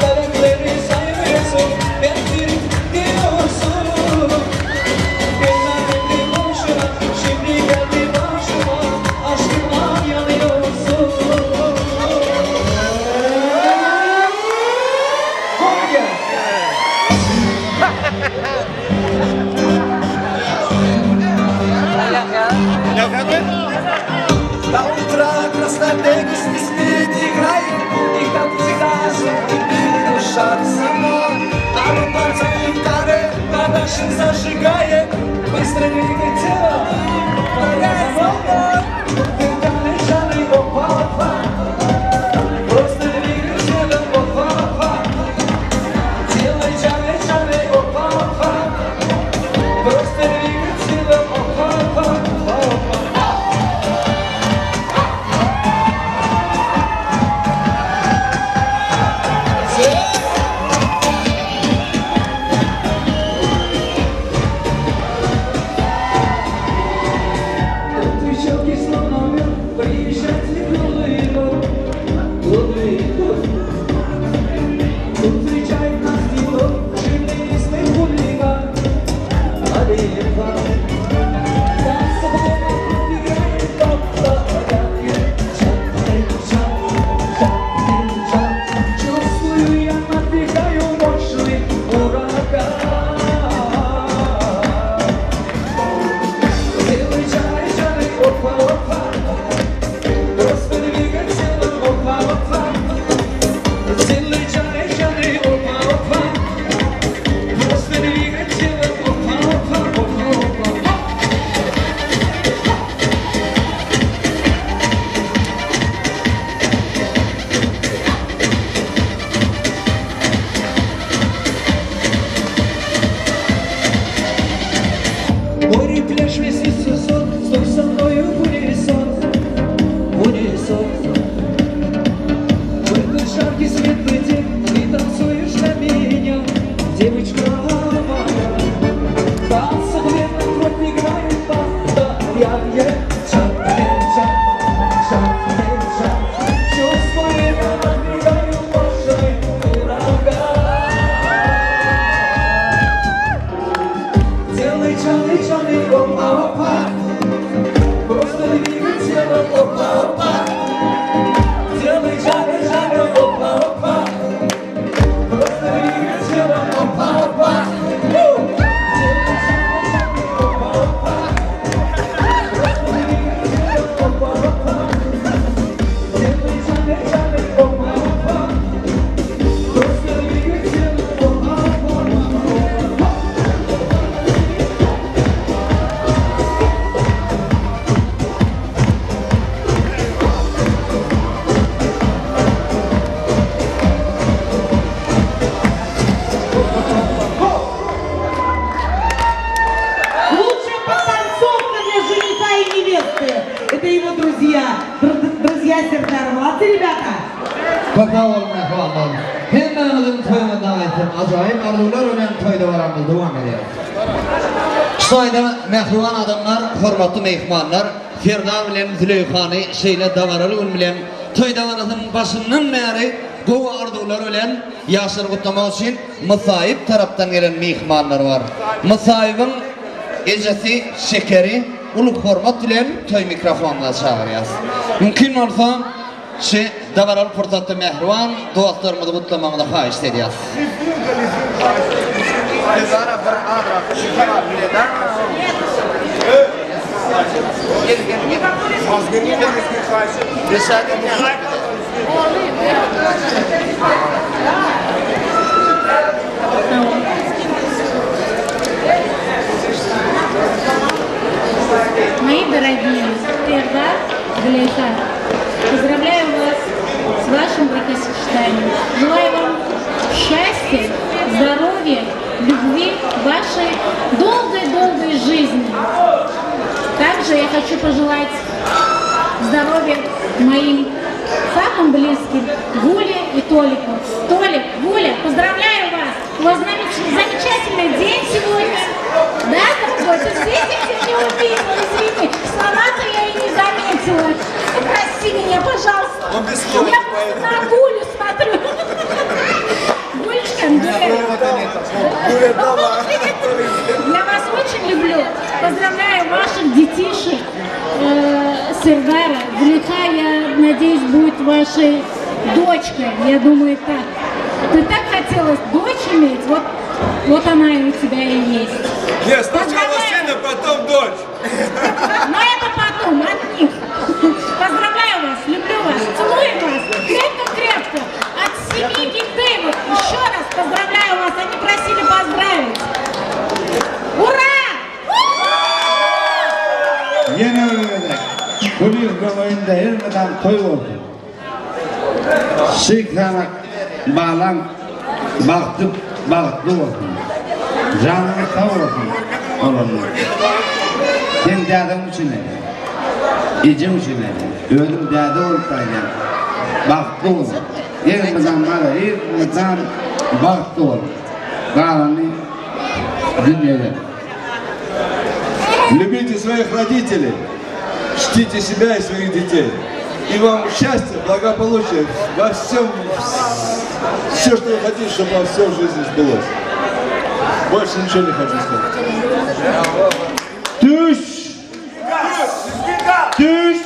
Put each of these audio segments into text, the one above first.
Melekleri saymıyorsun Ben birim diyorsun Yıllar dedi boşuna Şimdi geldi başıma Aşkımdan yanıyorsun Koy gel. До утра краснодегис не спит, играет И как всегда звуки душа сама Пару пальцев гитары Дальше зажигает Быстро двигай тело Повторяй за мной Ты лежали, опа, опа Просто двигай телом, опа, опа Делай чали, чали, опа, опа Просто двигай телом, опа, опа, опа, опа Тут вечерки словно мед, приезжайте круглый год, круглый год. Тут встречает нас тепло, жилистый хулиган, Алихан. Там свобода играет, повторяет, чан, чан, чан, чан. Чувствую я, надвигаю мощный ураган. Делай чай, чай, опа, опа. Просто двигай телом, опа, опа. Делай чай, чай, опа, опа. Просто двигай телом, опа, опа, опа, опа. Море, пляж, лестница, сон, стой со мною в унисон, в унисон. В этот жаркий светлый день ты танцуешь для меня, девочка моя. В танцах верно кровь играет, повторяет, чан, чан, чан, чан. Чувствую, я надвигаю мощный ураган. Делай чаны, чаны, опа, опа. Просто двигай телом, опа, опа. Делай чаны, чаны, опа, опа. Просто двигай телом, опа, опа. У! Делай чаны, чаны, опа, опа. Просто двигай телом, опа, опа. Делай чаны, чаны, опа, опа. Просто двигай телом, опа, опа, опа, опа. Лучшая подтанцовка для жениха и невесты. Это его друзья. Дру- Друзья Сердара. Молодцы, ребята. Köp sag boluň mähribanlar. Hemmäňiziň toýuňyzdan aýtsam, ajaýyp arzuwlar bilen toý dabaramyzy dowam edýäris. Şu taýda mähriban adamlar, hormatly myhmanlar, Serdar bilen Züleýhany şeýle dabaraly gün bilen toý dabarasynyň başyndan bäri gowy arzuwlar bilen ýaşlary gutlamak üçin Mysaýyp tarapdan gelen myhmanlar bar. Mysaýybyň ejesi Şekeri uly hormat bilen toý mikrofonyna çagyrýas. Mümkin bolsa, Şu dabaraly pursatda mähriban dostlarymyzy gutlamagyňyzy haýyşt edýäs. Мои дорогие Тердар, Зулейха, поздравляю вас с вашим бракосочетанием. Желаю вам счастья, здоровья, любви в вашей долгой-долгой жизни. Также я хочу пожелать здоровья моим самым близким Гуле и Толику. Толик, Гуля, поздравляю вас! У вас замечательный день сегодня. Да, дорогой, ты здесь я тебя не увидела, извини. Слова-то я и не заметила. Прости меня, пожалуйста. Он без слов, Я просто на Гулю смотрю. Я вас очень люблю. Поздравляю ваших детишек, э, Сердара. Зулейха, я надеюсь, будет вашей дочкой. Я думаю, так. Ты так хотела дочь иметь, вот, вот она и у тебя и есть. Нет, сначала сына, потом дочь. Но это потом, от них. Поздравляю вас, люблю вас, целую вас крепко-крепко. От семьи Гильдеевых еще раз поздравляю вас, они просили поздравить. Ура! Ýene bir gezek Güliz golaýynda elmydam toý bolsun. Şyh sanak balaň bagty bagtly bolsun. Janyňyz sag bolsun oglanlar. Seň dädeň üçin edýän. Ejeň üçin edýän. Özüm däde bolup gaýdýan. Bagtly boluň. Elmydam bara elmydam bagtly boluň. Galany dünýeden. Любите своих родителей, чтите себя и своих детей. И вам счастья, благополучия во всем, все, что вы хотите, чтобы во всем в жизни сбылось. Больше ничего не хочу сказать. Düş! Düş!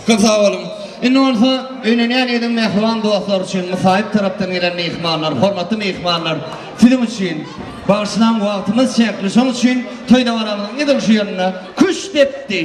Köp sag boluň. Indi bolsa öýlenýän ýigidiň mähriban dostlary üçin mysaýyp tarapdan gelen myhmanlar, hormatly myhmanlar, siziň üçin bagyşlan wagtymyz çäkli. Şonuň üçin toý dabaramyzyň edil şu ýerinde küşt depdi.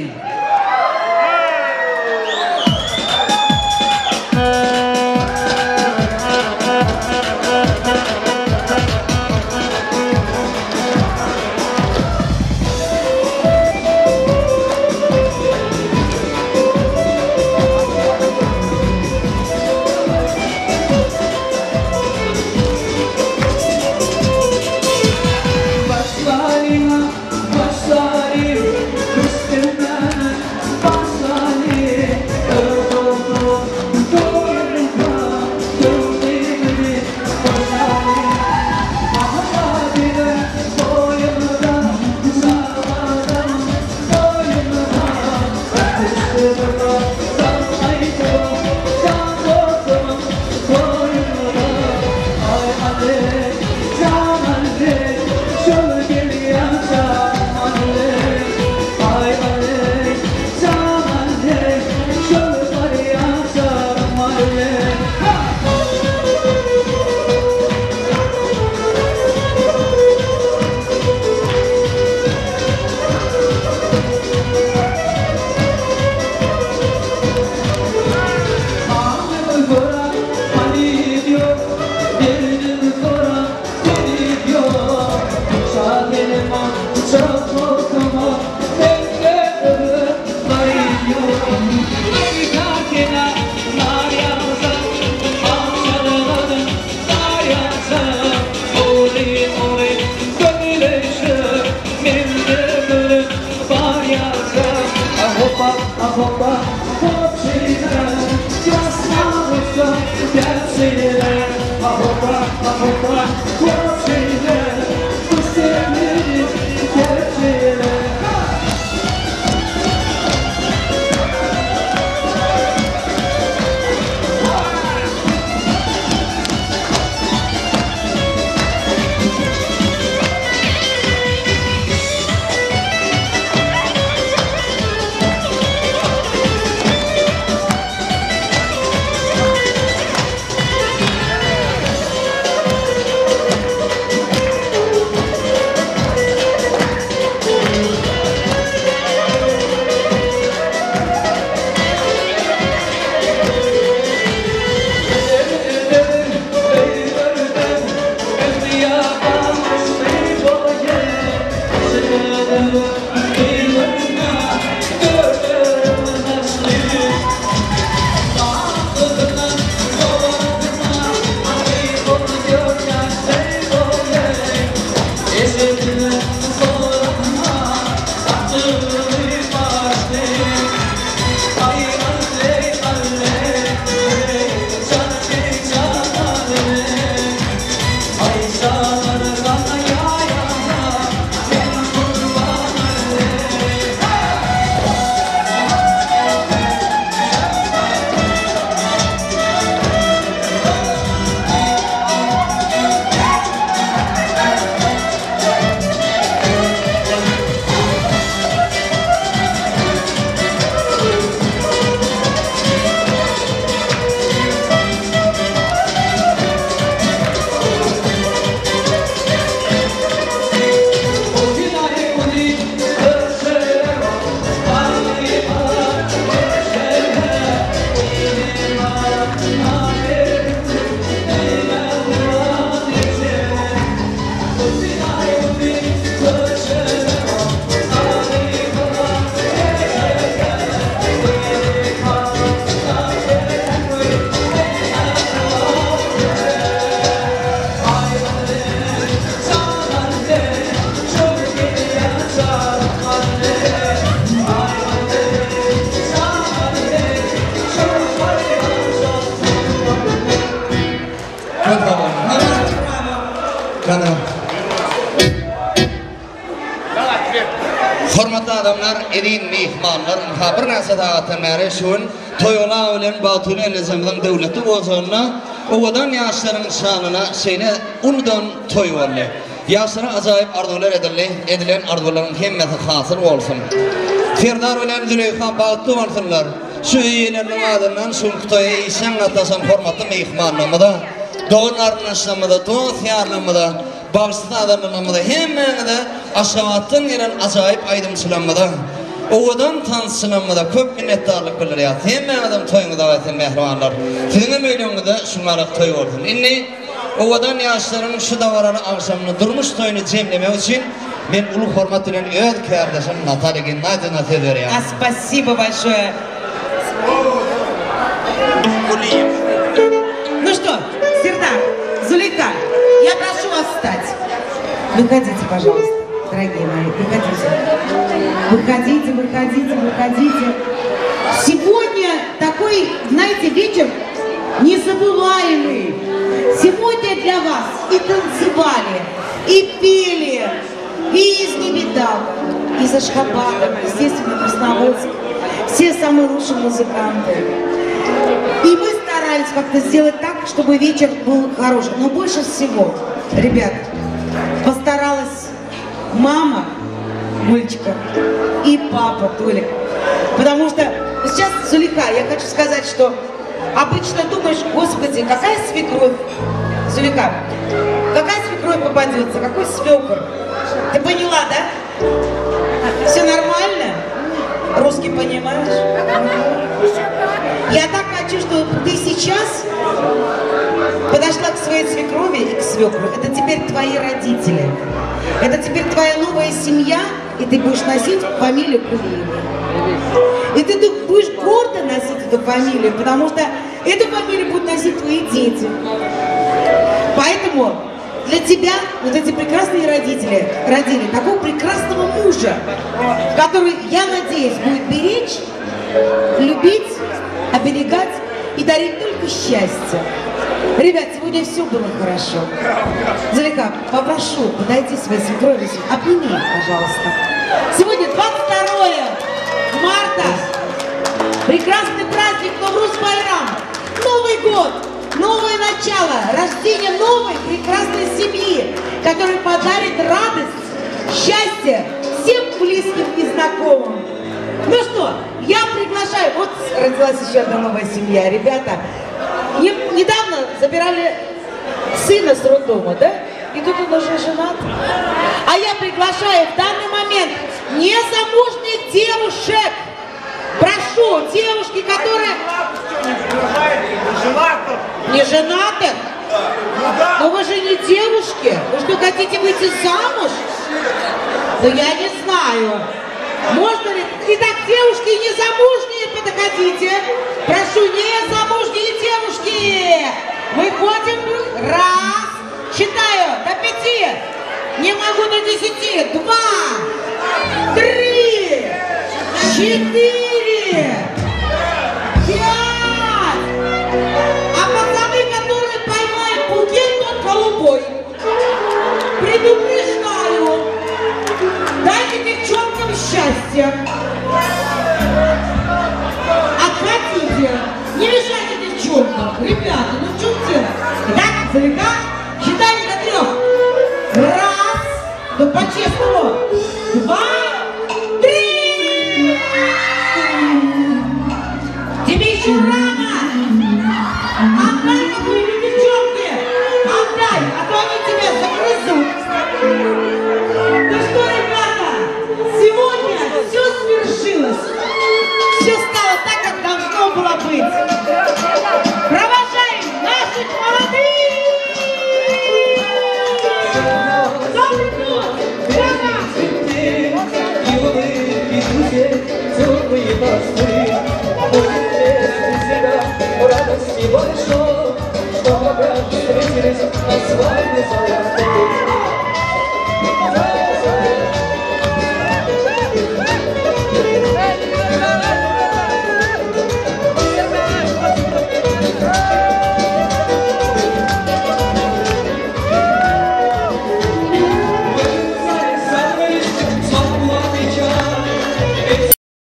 Hormatly adamlar, eziz myhmanlar, ynha birnäçe sagatdan bäri şu gün Toýgula bilen Bagtygül ellejemiziň döwletli ojagynda owadan ýaşlaryň şanyna şeýle uludan toý boldy. Ýaşlara ajaýyp arzuwlar edildi, edilen arzuwlaryň hemmesi hasyl bolsun. Serdar bilen Züleýha bagtly bolsunlar. Şu öý eýeleriniň adyndan şu günki toýa işjeň gatnaşan hormatly myhmanlarymyza, dogan-garyndaşlarymyza, dost-ýarlarymyza, Bagşy-sazandalarymyza hemmäňize Aşgabatdan gelen ajaýyp aýdymçylarymyza, owadan tansçylarymyza köp minnetdarlyk bildirýäris. Hemmäňiziň toýuňyza gelsin mähribanlar. Siziňem öýleriňizde şuňalak toý bolsun. Indi owadan ýaşlaryň şu dabaraly agşamyny durmuş toýuny jemlemek üçin men uly hormat bilen öz kärdeşim Natalýa Gennadýewna söz berýän. A spasibo bolşoe. Ну что, Сердар, Зулейха, я прошу вас встать. Выходите, пожалуйста, дорогие мои, выходите. Выходите, выходите, выходите. Сегодня такой, знаете, вечер незабываемый. Сегодня для вас и танцевали, и пели, и из Небедак, из Ашхабада, естественно, Красноводск. Все самые лучшие музыканты. И мы старались как-то сделать так, чтобы вечер был хороший. Но больше всего, ребят, постаралась мама Гульчика и папа Толик. Потому что сейчас, Зулейха, я хочу сказать, что обычно думаешь, господи, какая свекровь, Зулейха, какая свекровь попадется, какой свекр. Ты поняла, да? Все нормально? Русский понимаешь? Я так хочу, чтобы ты сейчас подошла к своей свекрови и к свекру. Это теперь твои родители. Это теперь твоя новая семья, и ты будешь носить фамилию Кулиевой. И ты будешь гордо носить эту фамилию, потому что эту фамилию будут носить твои дети. Поэтому для тебя вот эти прекрасные родители родили такого прекрасного мужа, который, я надеюсь, будет беречь, любить, оберегать и дарить только счастье. Ребят, сегодня все было хорошо. Зулейха, попрошу, подойди своей свекрови, обними их, пожалуйста. Сегодня 22 марта. Прекрасный праздник Новруз Байрам. Новый год, новое начало, рождение новой прекрасной семьи, которая подарит радость, счастье всем близким и знакомым. Ну что, я приглашаю, вот родилась еще одна новая семья, ребята. Недавно забирали сына с роддома, да? И тут он уже женат. А я приглашаю в данный момент незамужних девушек. Прошу, девушки, которые... Не женатых? Но вы же не девушки. Вы что, хотите выйти замуж? Да я не знаю. Можно ли... Итак, девушки незамужние, подходите. Прошу, незамужние девушки. Выходим. Раз. Считаю до 5. Не могу до 10. 2. 3. 4. 5. А пацаны, которые поймают букет, тот голубой. Предупреждаю. Дайте девчонкам счастье. Отходите. Не мешайте девчонкам. Ребята, ну в чем дело? Итак, Зулейха, считайте до 3. Раз. Да по-честному. 2. 3. Тебе еще рано. Отдай какую-нибудь девчонке. Отдай, а то они тебя загрызут. Ну что, ребята, сегодня все свершилось. Все стало так, как должно было быть. Провожаем наших молодых! Новый год! Ура! И улыбки друзей, теплые посты. Будет вместе всегда радости большой, что когда встретились на свадьбе своей.